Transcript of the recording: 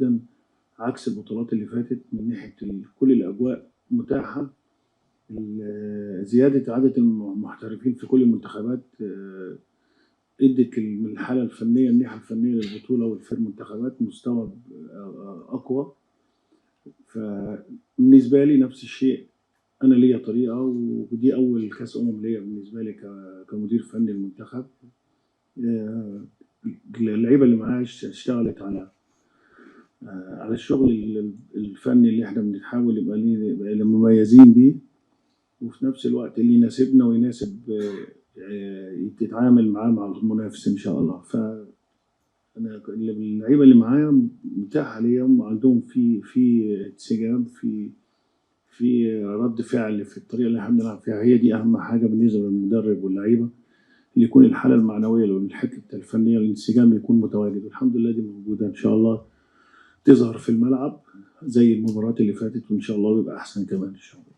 جدا عكس البطولات اللي فاتت من ناحية كل الاجواء متاحة. زيادة عدد المحترفين في كل المنتخبات ادت من الحالة الفنية، الناحية الفنية للبطولة والفرق المنتخبات مستوى اقوى. فبالنسبه لي نفس الشيء، انا ليا طريقه، ودي اول كاس ليا بالنسبة لي كمدير فني المنتخب. اللعيبة اللي معايا اشتغلت على الشغل الفني اللي احنا بنحاول يبقى ليه مميزين بيه، وفي نفس الوقت اللي يناسبنا ويناسب تتعامل معاه مع المنافس ان شاء الله. فانا اللعيبة اللي معايا متاحة ليا، عندهم في انسجام، في رد فعل في الطريقة اللي احنا بنلعب فيها. هي دي اهم حاجة بالنسبة للمدرب واللعيبة، اللي يكون الحالة المعنوية والحتة الفنية الانسجام يكون متواجد، والحمد لله دي موجودة ان شاء الله تظهر في الملعب زي المباريات اللي فاتت، وان شاء الله بيبقى احسن كمان ان شاء الله.